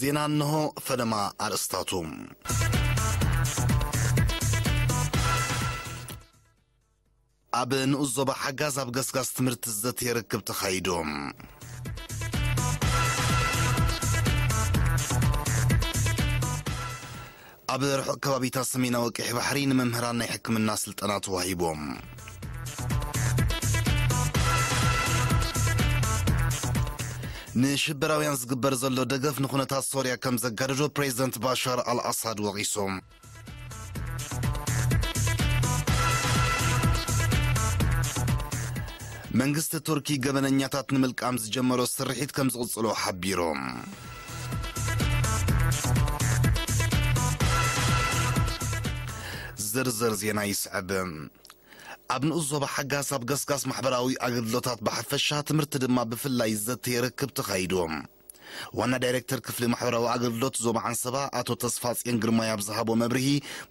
ዜና እንሆ፣ ፈለማ ኣርእስታቱ። ኣብ ንኡስ ዞባ ሓጋዝ ኣብ ገስጋስ ትምህርቲ ዘተ ርክብ ተኻይዱ። ኣብ ርሑቕ ከባቢታት ሰሜናዊ ቀይሕ ባሕሪ ንመምህራን ናይ ሕክምና ስልጠና ተዋሂቦም። ንሽበራውያን ዝግበር ዘሎ ደገፍ ንኹነታት ሶርያ ከም ዘጋደዶ ፕሬዚደንት ባሻር ኣልኣሳድ ወቒሱ። መንግስቲ ቱርኪ ገበነኛታት ንምልቃም ዝጀመሮ ስርሒት ከም ዝቕጽሎ ሓቢሩ። ዝርዝር ዜና ይስዕብ። ኣብ ንኡስ ዞባ ሓጋስ ኣብ ገስጋስ ማሕበራዊ ኣገልግሎታት ብሓፈሻ፣ ትምህርቲ ድማ ብፍላይ ዘተ ርክብ ተኻይዱ። ዋና ዳይሬክተር ክፍሊ ማሕበራዊ ኣገልግሎት ዞባ ዓንሰባ ኣቶ ተስፋጽዮን ግርማይ ኣብ ዝሃቦ መብርሂ፣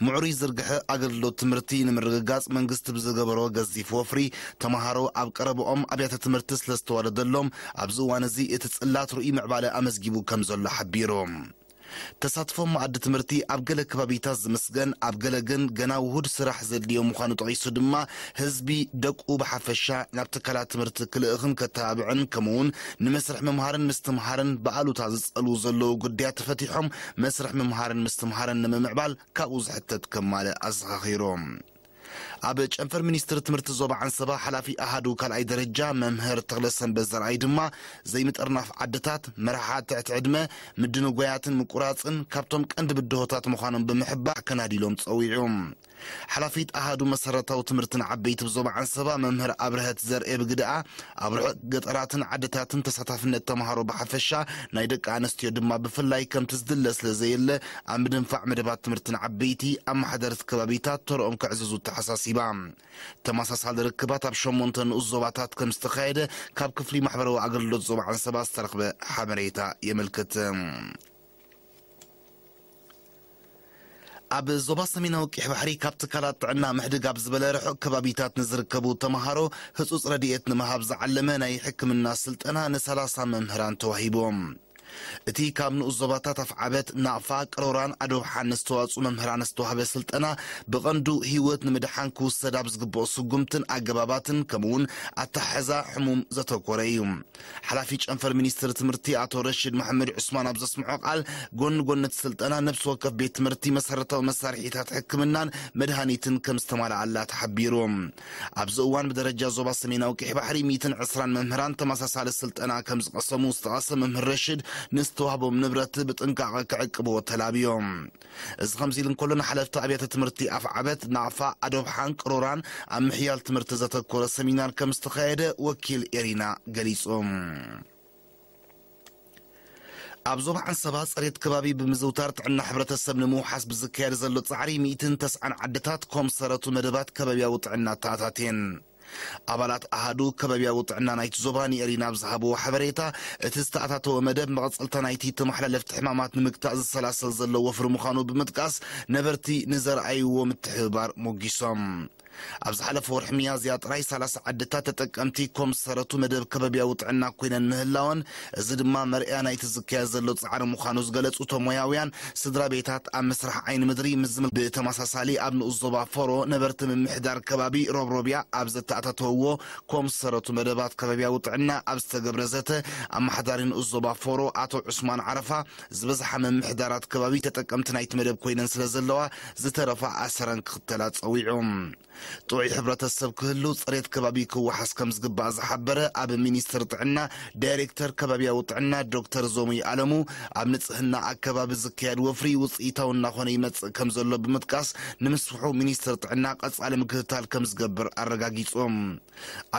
ምዕሩይ ዝርግሐ ኣገልግሎት ትምህርቲ ንምርግጋጽ መንግስቲ ብዝገበሮ ገዚፍ ወፍሪ፣ ተምሃሮ ኣብ ቀረብኦም ኣብያተ ትምህርቲ ስለ ዝተዋደደሎም፣ ኣብዚ እዋን እዚ እቲ ጽላት ርኡይ ምዕባለ ኣመዝጊቡ ከም ዘሎ ሓቢሩ። ተሳትፎ መኣዲ ትምህርቲ ኣብ ገለ ከባቢታት ዝምስገን፣ ኣብ ገለ ግን ገና ውሁድ ስራሕ ዘድልዮ ምዃኑ ጠቒሱ ድማ፣ ህዝቢ ደቁ ብሓፈሻ ናብ ትካላት ትምህርቲ ክልእኽን ከተባብዕን፣ ከምኡውን ንመስርሕ ምምሃርን ምስትምሃርን ብኣሉታ ዝጸልዉ ዘለዉ ጉዳያት ተፈቲሖም መስርሕ ምምሃርን ምስትምሃርን ንምምዕባል ካብኡ ዝሕተት ከማልእ ኣዘኻኺሩ። ኣብ ጨንፈር ሚኒስትሪ ትምህርቲ ዞባ ዓንሰባ ሓላፊ ኣሃዱ ካልኣይ ደረጃ መምህር ተኽለሰንበት ዘርኣይ ድማ፣ ዘይምጥርናፍ ዓድታት፣ መርሓ ትሕቲ ዕድመ፣ ምድንጓያትን ምቁራጽን ካብቶም ቀንዲ ብድሆታት ምዃኖም ብምሕባር ከናዲሎም ጸዊዑ። ሓላፊት ኣሃዱ መሰረታዊ ትምህርቲ ንዓበይቲ ብዞባ ዓንሰባ መምህር ኣብርሀት ዘርኤ ብግድኣ፣ ኣብ ርሑቕ ገጠራትን ዓድታትን ተሳታፍነት ተምሃሮ ብሓፈሻ፣ ናይ ደቂ ኣንስትዮ ድማ ብፍላይ ከምቲ ዝድለ ስለ ዘየለ፣ ኣብ ምድንፋዕ መደባት ትምህርቲ ንዓበይቲ ኣመሓደርቲ ከባቢታት ተርኦም ከዕዝዙ ተሓሳሲባ። ተመሳሳሊ ርክባት ኣብ ሸሞንተ ንኡስ ዞባታት ከም ዝተኻየደ ካብ ክፍሊ ማሕበራዊ ኣገልግሎት ዞባ ዓንሰባ ዝተረኽበ ሓበሬታ የመልክት። ኣብ ዞባ ሰሜናዊ ቀይሕ ባሕሪ ካብ ትካላት ጥዕና ምሕድግ ኣብ ዝበለ ርሑቕ ከባቢታት ንዝርከቡ ተምሃሮ ህጹጽ ረድኤት ንምሃብ ዝዓለመ ናይ ሕክምና ስልጠና ንሰላሳ መምህራን ተዋሂቦም። እቲ ካብ ንኡስ ዞባታት ኣፍዓበት፣ ናቕፋ፣ ቅሮራን ኣዶብሓን ዝተዋጽኡ መምህራን ዝተዋህበ ስልጠና ብቐንዱ ህይወት ንምድሓን ክውሰድ ኣብ ዝግብኦ ስጉምትን ኣገባባትን ከምኡውን ኣተሓሕዛ ሕሙም ዘተኮረ እዩ። ሓላፊ ጨንፈር ሚኒስትሪ ትምህርቲ ኣቶ ረሽድ መሐመድ ዑስማን ኣብ ዘስምዖ ቃል፣ ጎኒ ጎኒ እቲ ስልጠና ነብሲ ወከፍ ቤት ትምህርቲ መሰረታዊ መሳርሒታት ሕክምናን መድሃኒትን ከም ዝተማልኣላ ተሓቢሩ። ኣብዚ እዋን ብደረጃ ዞባ ሰሜናዊ ቀይሕ ባሕሪ ሚእትን ዕስራን መምህራን ተመሳሳሊ ስልጠና ከም ዝቐሰሙ ዝጠቐሰ መምህር ረሽድ፣ ንዝተዋህቦም ንብረት ብጥንቃቐ ክዕቅብዎ ተላብዮም። እዚ ከምዚ ኢሉ እንከሎ፣ ንሓለፍቲ ኣብያተ ትምህርቲ ኣፍዓበት፣ ናቕፋ፣ ኣዶብሓን ቅሮራን ኣብ ምሕያል ትምህርቲ ዘተኮረ ሰሚናር ከም ዝተኻየደ ወኪል ኤሪና ገሊጹ። ኣብ ዞባ ዓንሰባ ጽሬት ከባቢ ብምዝውታር ጥዕና ሕብረተሰብ ንምውሓስ ብዝካየድ ዘሎ ጻዕሪ፣ ሚእትን ተስዓን ዓድታት ኮምሰረቱ መደባት ከባብያዊ ጥዕና ተኣታትየን። ኣባላት ኣሃዱ ከባብያዊ ጥዕና ናይቲ ዞባ ንኤሪና ኣብ ዝሃብዎ ሓበሬታ፣ እቲ ዝተኣታተወ መደብ መቐጸልታ ናይቲ ተመሓላለፍቲ ሕማማት ንምግታእ ዝሰላሰል ዘሎ ወፍሪ ምዃኑ ብምጥቃስ፣ ነበርቲ ንዘርኣይዎ ምትሕብባር ሞጊሶም። ኣብ ዝሓለፈ ወርሒ ሚያዝያ ጥራይ ሰላሳ ዓድታት ተጠቀምቲ ኮምሰረቱ መደብ ከባብያዊ ጥዕና ኮይነን ምህላወን፣ እዚ ድማ መርኣያ ናይቲ ዝካየድ ዘሎ ጻዕሪ ምዃኑ ዝገለጹ እቶም ሞያውያን፣ ስድራ ቤታት ኣብ ምስራሕ ዓይኒ ምድሪ ምዝም-፣ ብተመሳሳሊ ኣብ ንኡስ ዞባ ፎሮ ነበርቲ ምምሕዳር ከባቢ ሮብሮብያ ኣብ ዘተኣታተውዎ ኮምሰረቱ መደባት ከባብያዊ ጥዕና ኣብ ዝተገብረ ዘተ፣ ኣመሓዳሪ ንኡስ ዞባ ፎሮ ኣቶ ዑስማን ዓረፋ፣ ዝበዝሓ ምምሕዳራት ከባቢ ተጠቀምቲ ናይቲ መደብ ኮይነን ስለ ዘለዋ፣ ዝተረፋ ኣሰረን ክኽተላ ጸዊዑ። ጥዑይ ሕብረተሰብ ክህሉ፣ ጽሬት ከባቢ ክወሓስ ከም ዝግባእ ዝሓበረ ኣብ ሚኒስትሪ ጥዕና ዳይሬክተር ከባብያዊ ጥዕና ዶክተር ዞሙይ ኣለሙ፣ ኣብ ንጽህና ኣከባቢ ዝካየድ ወፍሪ ውጽኢታዊ እናኾነ ይመጽእ ከም ዘሎ ብምጥቃስ፣ ንምስፍሑ ሚኒስትሪ ጥዕና ቀጻሊ ምክትታል ከም ዝገብር ኣረጋጊጹ።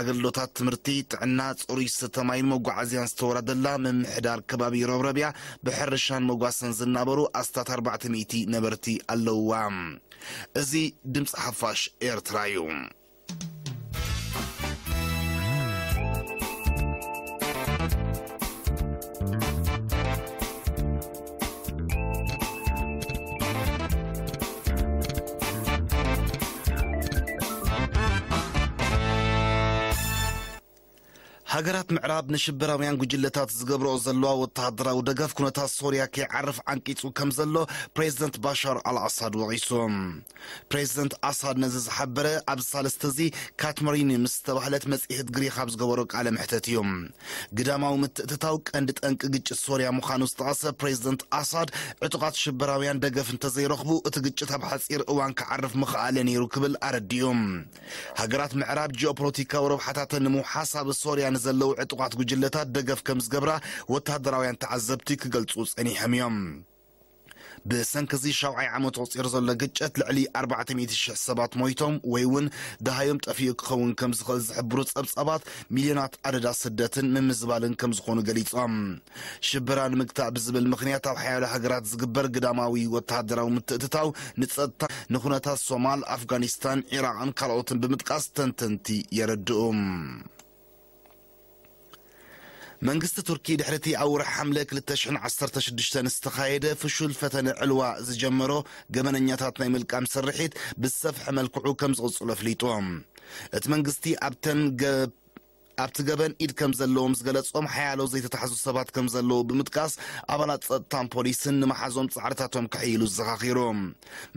ኣገልግሎታት ትምህርቲ፣ ጥዕና፣ ጽሩይ ዝስተ ማይን መጓዓዝያን ዝተወራደላ ምምሕዳር ከባቢ ሮብረብያ፣ ብሕርሻን መጓሰን ዝናበሩ ኣስታት ኣርባዕተ ሚእቲ ነበርቲ ኣለውዋ። እዚ ድምፂ ሓፋሽ ኤርትራ እዩ። ሃገራት ምዕራብ ንሽበራውያን ጉጅለታት ዝገብርኦ ዘለዋ ወተሃደራዊ ደገፍ ኩነታት ሶርያ ከይዓርፍ ዓንቂጹ ከም ዘሎ ፕሬዚደንት ባሻር ኣልኣሳድ ወቒሱ። ፕሬዚደንት ኣሳድ ነዚ ዝሓበረ ኣብዚ ሳልስቲ እዚ ካትመሪኒ ምስ ዝተባህለት መጽሔት ግሪኽ ኣብ ዝገበሮ ቃለ መሕተት እዩ። ግዳማዊ ምትእትታው ቀንዲ ጠንቂ ግጭት ሶርያ ምዃኑ ዝጠቐሰ ፕሬዚደንት ኣሳድ፣ ዕጡቓት ሽበራውያን ደገፍ እንተዘይረኽቡ እቲ ግጭት ኣብ ሓጺር እዋን ክዓርፍ ምኽኣለ ነይሩ ክብል ኣረዲኡ። ሃገራት ምዕራብ ጂኦፖለቲካዊ ረብሓታተን ንምውሓስ ኣብ ሶርያ ንዘለዉ ዕጡቓት ጉጅለታት ደገፍ ከም ዝገብራ ወተሃደራውያን ተዓዘብቲ ክገልጹ ጸኒሖም እዮም። ብሰንኪ እዚ ሻውዓይ ዓመት ኣቑጺሩ ዘሎ ግጭት ልዕሊ ኣርባዕተ ሚእቲ ሽሕ ሰባት ሞይቶም ወይ እውን ደሃዮም ጠፊኡ ክኸውን ከም ዝኽእል ዝሕብሩ ጸብጻባት፣ ሚልዮናት ኣደዳ ስደትን ምምዝባልን ከም ዝኾኑ ገሊጾም። ሽበራ ንምግታእ ብዝብል ምኽንያት ኣብ ሓያሎ ሃገራት ዝግበር ግዳማዊ ወተሃደራዊ ምትእትታው ንጸጥታ፣ ንኹነታት ሶማል፣ ኣፍጋኒስታን፣ ዒራቕን ካልኦትን ብምጥቃስ ተንተንቲ የረድኡ። መንግስቲ ቱርኪ ድሕሪ እቲ ኣብ ወርሒ ሓምለ ክልተ ሽሕን ዓሰርተ ሽዱሽተን ዝተኻየደ ፍሹል ፈተነ ዕልዋ ዝጀመሮ ገበነኛታት ናይ ምልቃም ስርሒት ብዝሰፍሐ መልክዑ ከም ዝቕጽሎ ኣፍሊጡ። እቲ መንግስቲ ኣብተን ገ ኣብቲ ገበን ኢድ ከም ዘለዎም ዝገለጾም ሓያሎ ዘይተታሕዙ ሰባት ከም ዘለዉ ብምጥቃስ፣ ኣባላት ጸጥታን ፖሊስን ንመሓዞም ጻዕርታቶም ከሕይሉ ዘኻኺሩ።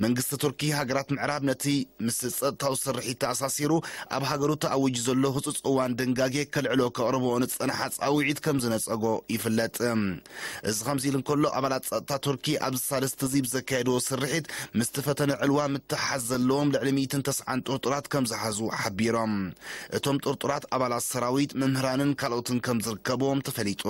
መንግስቲ ቱርኪ፣ ሃገራት ምዕራብ ነቲ ምስ ጸጥታዊ ስርሒት ተኣሳሲሩ ኣብ ሃገሩ ተኣዊጁ ዘሎ ህጹጽ እዋን ድንጋጌ ከልዕሎ ከቕርብኦ ንጸንሓ ጻውዒት ከም ዝነጸጎ ይፍለጥ። እዚ ከምዚ ኢሉ እንከሎ፣ ኣባላት ጸጥታ ቱርኪ ኣብዚ ሳልስቲ እዚ ብዘካየድዎ ስርሒት ምስቲ ፈተነ ዕልዋ ምትሓዝ ዘለዎም ልዕሊ ሚእትን ተስዓን ጥርጡራት ከም ዝሓዙ ሓቢሮም። እቶም ጥርጡራት ኣባላት ሰራዊት፣ መምህራንን ካልኦትን ከም ዝርከብዎም ተፈሊጡ።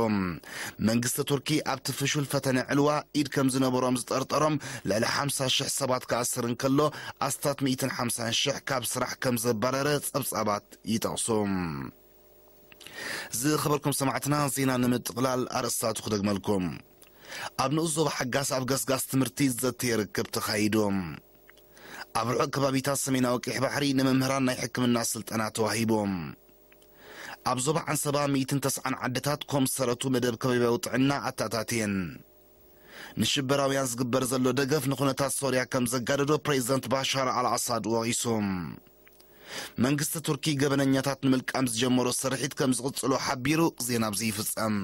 መንግስቲ ቱርኪ ኣብቲ ፍሹል ፈተነ ዕልዋ ኢድ ከም ዝነበሮም ዝጠርጠሮም ልዕሊ ሓምሳ ሽሕ ሰባት ክኣስር እንከሎ፣ ኣስታት ሚእትን ሓምሳን ሽሕ ካብ ስራሕ ከም ዘባረረ ጸብጻባት ይጠቕሱ። ዝኸበርኩም ሰማዕትና፣ ዜና ንምጥቕላል ኣርእስታቱ ክደግመልኩም። ኣብ ንኡስ ዞባ ሓጋስ ኣብ ገስጋስ ትምህርቲ ዘተየ ርክብ ተኻይዱ። ኣብ ርሑቕ ከባቢታት ሰሜናዊ ቀይሕ ባሕሪ ንመምህራን ናይ ሕክምና ስልጠና ተዋሂቡ። ኣብ ዞባ ዓንሰባ ሚእትን ተስዓን ዓድታት ኮም ሰረቱ መደብ ከባቢያዊ ጥዕና ኣተኣታትየን። ንሽበራውያን ዝግበር ዘሎ ደገፍ ንኹነታት ሶርያ ከም ዘጋደዶ ፕሬዚደንት ባሻር ኣልኣሳድ ወቒሱ። መንግስቲ ቱርኪ ገበነኛታት ንምልቃም ዝጀመሮ ስርሒት ከም ዝቕጽሎ ሓቢሩ። ዜና ኣብዚ ይፍጸም።